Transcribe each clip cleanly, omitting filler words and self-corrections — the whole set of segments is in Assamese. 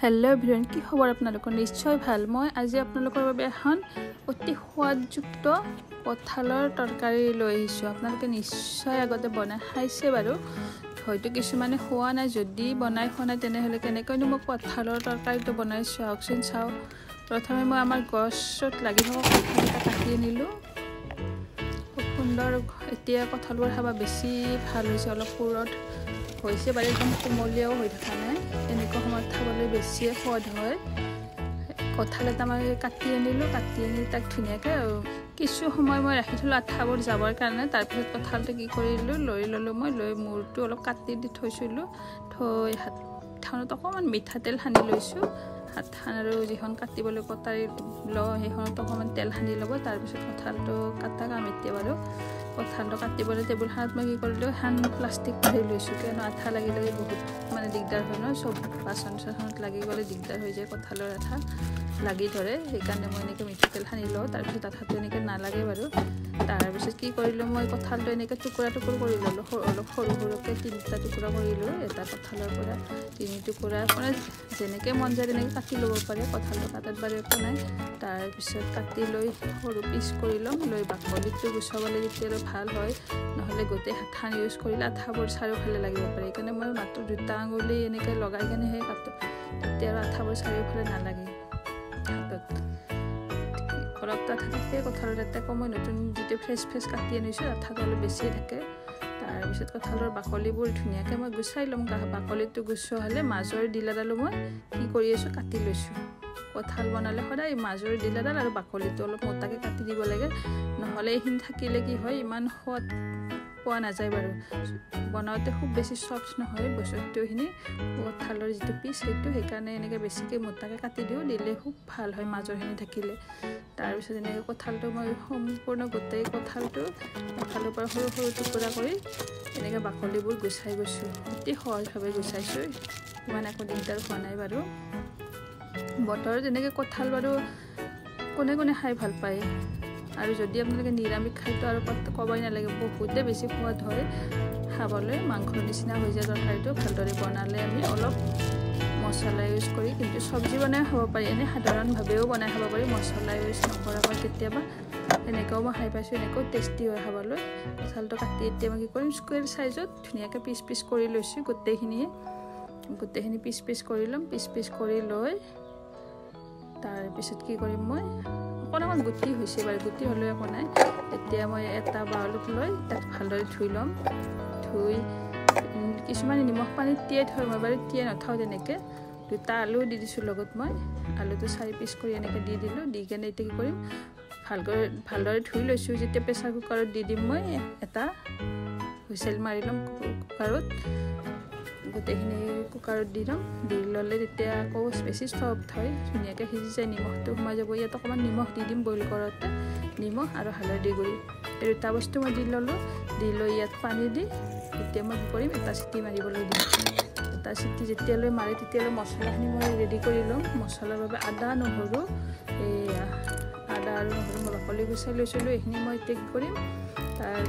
হেল্ল' এভৰিৱান, কি খবৰ আপোনালোকৰ? নিশ্চয় ভাল। মই আজি আপোনালোকৰ বাবে এখন অতি সোৱাদযুক্ত কঁঠালৰ তৰকাৰী লৈ আহিছোঁ। আপোনালোকে নিশ্চয় আগতে বনাই খাইছে বাৰু, হয়তো কিছুমানে খোৱা নাই। যদি বনাই খোৱা নাই তেনেহ'লে কেনেকৈনো মই কঁঠালৰ তৰকাৰীটো বনাইছোঁ আহকচোন চাওঁ। প্ৰথমে মই আমাৰ গছত লাগি থকা কঁঠাল এটা কাটি আনিলোঁ। খুব সুন্দৰ, এতিয়া কঁঠালবোৰ খাব বেছি ভাল হৈছে, অলপ পুৰঠ হৈছে বাৰু, একদম কোমলীয়াও হৈ থকা নাই। এনেকুৱা সময়ত খাবলৈ বেছিয়ে সোৱাদ হয়। কঁঠাল এটা মই কাটি আনিলোঁ, কাটি আনি তাক ধুনীয়াকৈ কিছু সময় মই ৰাখি থ'লোঁ আঠাবোৰ যাবৰ কাৰণে। তাৰপিছত কঁঠালটো কি কৰিলোঁ, লৈ ল'লোঁ মই, লৈ মূৰটো অলপ কাটি দি থৈছিলোঁ। থৈ হাতখনত অকণমান মিঠাতেল সানি লৈছোঁ। হাতখন আৰু যিখন কাটিবলৈ কটাৰী লওঁ সেইখনত অকণমান তেল সানি ল'ব। তাৰপিছত কঁঠালটো কটা কাম এতিয়া বাৰু। কঁঠালটো কাটিবলৈ টেবুলখনত মই কি কৰিলোঁ, এখন প্লাষ্টিক পাৰি লৈছোঁ, কিয়নো আঠা লাগি লাগি বহুত মানে দিগদাৰ হয় ন, চব বাচন চাচনত লাগি গ'লে দিগদাৰ হৈ যায়, কঁঠালৰ আঠা লাগি ধৰে। সেইকাৰণে মই এনেকৈ মিঠাতেল সানি লওঁ, তাৰপিছত আঠাটো এনেকৈ নালাগে বাৰু। তাৰপিছত কি কৰিলোঁ, মই কঁঠালটো এনেকৈ টুকুৰা টুকুৰ কৰি ল'লোঁ, অলপ সৰু সৰুকৈ তিনিটা টুকুৰা কৰিলোঁ। এটা কঁঠালৰ পৰা তিনি টুকুৰা, মানে যেনেকৈ মন যায় তেনেকৈ কাটি ল'ব পাৰে। কঁঠালটো কাটাত বাৰু একো নাই। তাৰপিছত কাটি লৈ সৰু পিচ কৰি ল'ম, লৈ বাকলিটো গুচাবলৈ তেতিয়া অলপ ভাল হয়, নহ'লে গোটেই হাতখন ইউজ কৰিলে আঠাবোৰ চাৰিওফালে লাগিব পাৰে। সেইকাৰণে মই মাত্ৰ দুটা আঙুলি এনেকৈ লগাই কেনেহে কাটোঁ, তেতিয়া আৰু আঠাবোৰ চাৰিওফালে নালাগে হাতত। অলপ আঠা থাকে কঁঠালত, এটা মই নতুন যিটো ফ্ৰেছ ফ্ৰেছ কাটি আনিছোঁ আঠাটো অলপ বেছিয়ে থাকে। তাৰপিছত কঁঠালৰ বাকলিবোৰ ধুনীয়াকৈ মই গুচাই ল'ম। বাকলিটো গুচোৱা হ'লে মাজৰ ডিলাডালো মই কি কৰি আছোঁ, কাটি লৈছোঁ। কঁঠাল বনালে সদায় মাজৰ ডিলাডাল আৰু বাকলিটো অলপ মোটাকৈ কাটি দিব লাগে, নহ'লে এইখিনি থাকিলে কি হয়, ইমান সোৱাদ পোৱা নাযায় বাৰু। বনাওঁতে খুব বেছি চফ্ট নহয় বস্তুখিনি, কঁঠালৰ যিটো পিচ সেইটো, সেইকাৰণে এনেকৈ বেছিকৈ মোটাকৈ কাটি দিওঁ, দিলে খুব ভাল হয় মাজৰখিনি থাকিলে। তাৰপিছত এনেকৈ কঁঠালটো মই সম্পূৰ্ণ গোটেই কঁঠালটো এফালৰ পৰা সৰু সৰু টুকুৰা কৰি এনেকৈ বাকলিবোৰ গুচাই গৈছোঁ। অতি সহজভাৱে গুচাইছোঁ, ইমান একো দিগদাৰ হোৱা নাই বাৰু। বতৰত এনেকৈ কঁঠাল বাৰু কোনে কোনে খাই ভাল পায়, আৰু যদি আপোনালোকে নিৰামিষ খায়তো আৰু ক'বই নালাগে, বহুতে বেছি সোৱাদ হয় খাবলৈ, মাংসৰ নিচিনা হৈ যায় তৰকাৰীটো। ভালদৰে বনালে আমি অলপ মছলা ইউজ কৰি, কিন্তু চব্জি বনাই খাব পাৰি, এনেই সাধাৰণভাৱেও বনাই খাব পাৰি মছলা ইউজ নকৰাকৈ কেতিয়াবা। এনেকৈও মই খাই পাইছোঁ, এনেকৈও টেষ্টি হয় খাবলৈ। কঁঠালটো কাটি এতিয়া মই কি কৰিম, স্কুৱেৰ চাইজত ধুনীয়াকৈ পিচ পিচ কৰি লৈছোঁ। গোটেইখিনি পিচ পিচ কৰি ল'ম। পিচ পিচ কৰি লৈ তাৰপিছত কি কৰিম, মই অকণ অকণ গুটি হৈছে বাৰু, গুটি হ'লেও একো নাই। এতিয়া মই এটা বাউলত লৈ তাক ভালদৰে ধুই ল'ম। ধুই কিছুমানে নিমখ পানীত তিয়াই থয়, মই বাৰু তিয়াই নথওঁ তেনেকৈ। দুটা আলু দি দিছোঁ লগত, মই আলুটো 4 পিচ কৰি এনেকৈ দি দিলোঁ। দি কেনে এতিয়া কি কৰিম, ভালকৈ ভালদৰে ধুই লৈছোঁ যেতিয়া প্ৰেছাৰ কুকাৰত দি দিম। মই এটা হুইচেল মাৰি ল'ম কুকাৰত, গোটেইখিনি কুকাৰত দি ল'ম। দি ল'লে তেতিয়া আকৌ বেছি চফ্ট হয়, ধুনীয়াকৈ সিজি যায়, নিমখটো সোমাই যাব। ইয়াত অকণমান নিমখ দি দিম বইল কৰোঁতে, নিমখ আৰু হালধি গুড়ি এই দুটা বস্তু মই দি ল'লোঁ। দি লৈ ইয়াত পানী দি এতিয়া মই কি কৰিম, এটা চিটি মাৰিবলৈ দিম। এটা চিটি যেতিয়ালৈ মাৰে তেতিয়ালৈ মছলাখিনি মই ৰেডি কৰি ল'ম। মছলাৰ বাবে আদা নহৰু, এই আদা আৰু নহৰু মই বাকলি গুচাই লৈছিলোঁ। এইখিনি মই এতিয়া কি কৰিম, তাৰ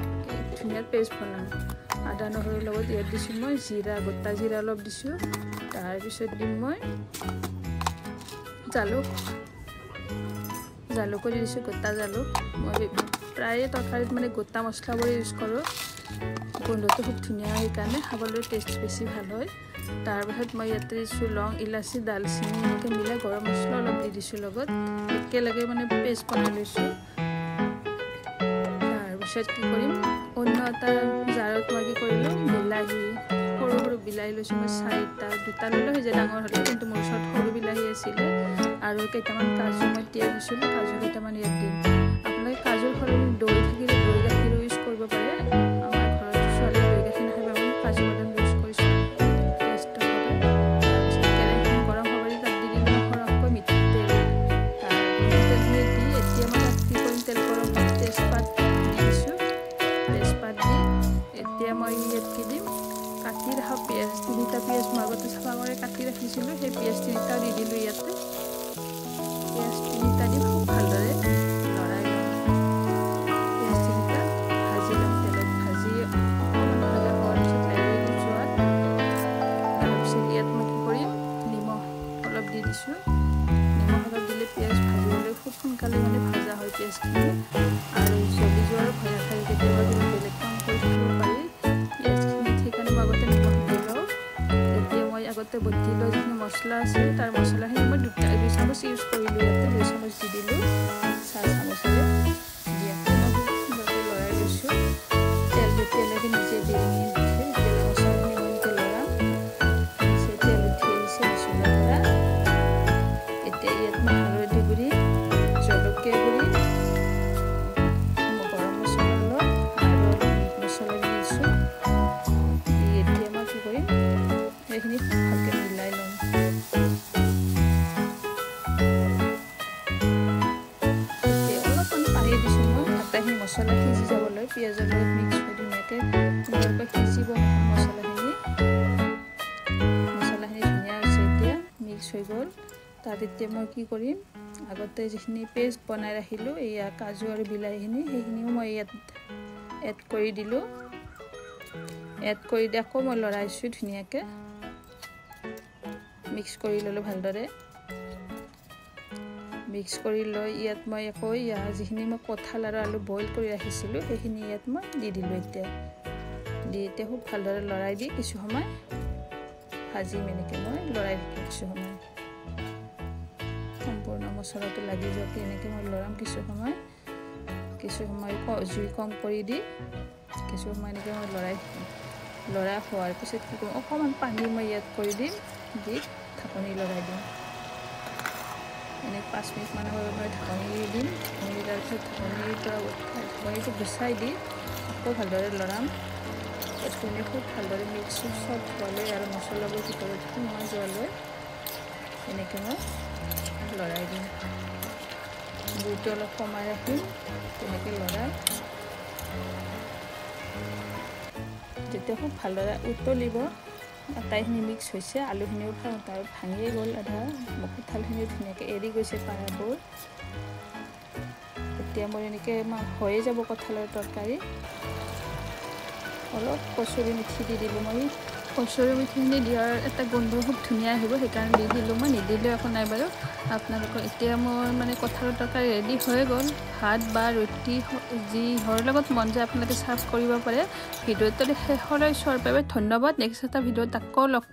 ধুনীয়া পেষ্ট বনাম। আদা নহৰুৰ লগত ইয়াত দিছোঁ মই জিৰা, গোটা জিৰা অলপ দিছোঁ। তাৰপিছত দিম মই জালুক, জালুকো দি দিছোঁ, গোটা জালুক। মই প্ৰায়ে তৰকাৰীত মানে গোটা মছলাবোৰ ইউজ কৰোঁ, গোন্ধটো খুব ধুনীয়া, সেইকাৰণে খাবলৈ টেষ্ট বেছি ভাল হয়। তাৰপিছত মই ইয়াতে দিছোঁ লং, ইলাচি, ডালচিনি এনেকৈ মিলাই গৰম মছলা অলপ দি দিছোঁ লগত, একেলগে মানে পেষ্ট বনাই লৈছোঁ। তাৰপিছত কি কৰিম, অন্য এটা জাৰত মই কি কৰিলোঁ, বিলাহী, সৰু সৰু বিলাহী লৈছোঁ মই 4টা, দুটা ল'লে হৈ যায় ডাঙৰ হ'লে, কিন্তু মোৰ ওচৰত সৰু বিলাহী আছিলে। আৰু কেইটামান কাজু মই তিয়াই থৈছিলোঁ, কাজু কেইটামান ইয়াত দিম। আপোনালোকে কাজুৰ সলনি দৈ থাকিলে দৈ গাখীৰো ইউজ কৰিব পাৰে। আমাৰ ঘৰত ছোৱালীয়ে দৈ গাখীৰ নাখায় বাবে মই কাজু বাদাম ইউজ কৰিছোঁ টেষ্টৰ বাবে। তাৰপিছত কেৰাহীখন গৰম হ'ব দি তাত দি দিলোঁ সৰহকৈ মিঠাতেল। তাৰ মিঠাতেলখিনি দি এতিয়া মই তাত কি কৰিম, তেল গৰম হৈ তেজপাত দি দিছোঁ। তেজপাত দি এতিয়া মই ইয়াত কি দিম, কাটি ৰখা পিঁয়াজ 3টা পিঁয়াজ মই আগতে চাফা কৰি কাটি ৰাখিছিলোঁ, সেই পিঁয়াজ 3টা দি দিলোঁ ইয়াতে। পিঁয়াজ 3টা দি খুব ভালদৰে লৰাই ল'ম। পিঁয়াজ 3টা ভাজি ল'ম তেলত, ভাজি অকণমান ভাজা হোৱাৰ পিছত লেৰেলি যোৱাত তাৰপিছত ইয়াত মই কি কৰিম, নিমখ অলপ দি দিছোঁ। নিমখ অলপ দিলে পিঁয়াজ ভাজিবলৈ খুব সোনকালে মানে ভাজা হয় পিঁয়াজখিনি, আৰু জ্বলি যোৱাৰ ভয় নাথাকে। কেতিয়াবা কিবা বেলেগ কাম কৰি থাকিব পাৰি পিঁয়াজখিনি, সেইকাৰণে মই আগতে নিমখ দি লওঁ। এতিয়া মই আগতে বটি লোৱা যিখিনি মছলা আছিল তাৰ মছলাখিনি মই 2 চামুচ ইউজ কৰিলোঁ, ইয়াতে 2 চামুচ দি দিলোঁ চাহ চামুচেৰে। দি আকৌ মই সুন্দৰকৈ লৰাই লৈছোঁ। তেল যেতিয়ালৈকে নিজে বিৰিঙি নুঠে তেতিয়ালৈ মছলাখিনি মই এনেকৈ লৰাম। তেল উঠি আহিছে মছলাৰ পৰা। এতিয়া ইয়াত মই হালধি গুড়ি, জলকীয়া গুড়ি, গৰম মছলা অলপ আৰু মিট মছলা দি দিছোঁ। দি এতিয়া মই কি কৰিম, সেইখিনি খুব ভালকৈ মিলাই ল'ম। এতিয়া অলপমান পানী দিছোঁ মই, আটাইখিনি মছলা সিজি যাবলৈ, পিঁয়াজৰ লগত মিক্স হৈ ধুনীয়াকৈ সুন্দৰকৈ সিজিব মছলাখিনি। মছলাখিনি ধুনীয়া হৈছে, এতিয়া মিক্স হৈ গ'ল। তাত এতিয়া মই কি কৰিম, আগতে যিখিনি পেষ্ট বনাই ৰাখিলোঁ এয়া কাজু আৰু বিলাহীখিনি, সেইখিনিও মই ইয়াত এড কৰি দিলোঁ। এড কৰি দি আকৌ মই লৰাইছোঁ ধুনীয়াকৈ, মিক্স কৰি ল'লোঁ ভালদৰে। মিক্স কৰি লৈ ইয়াত মই আকৌ ইয়াৰ যিখিনি মই কঁঠাল আৰু আলু বইল কৰি ৰাখিছিলোঁ সেইখিনি ইয়াত মই দি দিলোঁ। এতিয়া দি এতিয়া খুব ভালদৰে লৰাই দি কিছু সময় ভাজিম। এনেকৈ মই লৰাই থাকিম কিছু সময়, সম্পূৰ্ণ মছলাটো লাগি যোৱাকৈ এনেকৈ মই লৰাম কিছু সময়। কিছু সময় জুই কম কৰি দি কিছু সময় এনেকৈ মই লৰাই থাকিম। লৰা হোৱাৰ পিছত কি কৰিম, অকণমান পানী মই ইয়াত কৰি দিম, দি ঢাকনি লগাই দিম। এনেকৈ 5 মিনিটমানৰ বাবে মই ঢাকনি দিম। ঢাকনি দিয়াৰ পিছত ঢাকনিৰ পৰা ঢাকনিটো গুচাই দি আকৌ ভালদৰে লৰাম। এইখিনি খুব ভালদৰে মিক্স চব হোৱালৈ আৰু মছলাবোৰ ভিতৰত সোমাই যোৱালৈ এনেকৈ মই লৰাই দিম। জুইটো অলপ কমাই ৰাখিম, তেনেকৈ লৰাই যেতিয়া খুব ভালদৰে উতলিব, আটাইখিনি মিক্স হৈছে, আলুখিনিও তাৰ ভাঙিয়ে গ'ল আধা, কঁঠালখিনিও ধুনীয়াকৈ এৰি গৈছে পাৰাবোৰ। এতিয়া মোৰ এনেকৈ হৈয়ে যাব কঁঠালৰ তৰকাৰী। অলপ কচুৰি মেথি দি দিলোঁ মই। কচুৰি মেথিখিনি দিয়াৰ এটা গোন্ধ খুব ধুনীয়া আহিব, সেইকাৰণে দি দিলোঁ মই, নিদিলেও একো নাই বাৰু আপোনালোকৰ। এতিয়া মোৰ মানে কঁঠালৰ তৰকাৰী ৰেডি হৈ গ'ল। ভাত বা ৰুটি যিহৰ লগত মন যায় আপোনালোকে চাৰ্ভ কৰিব পাৰে। ভিডিঅ'টো শেষলৈ চোৱাৰ বাবে ধন্যবাদ। নেক্সট এটা ভিডিঅ'ত আকৌ লগ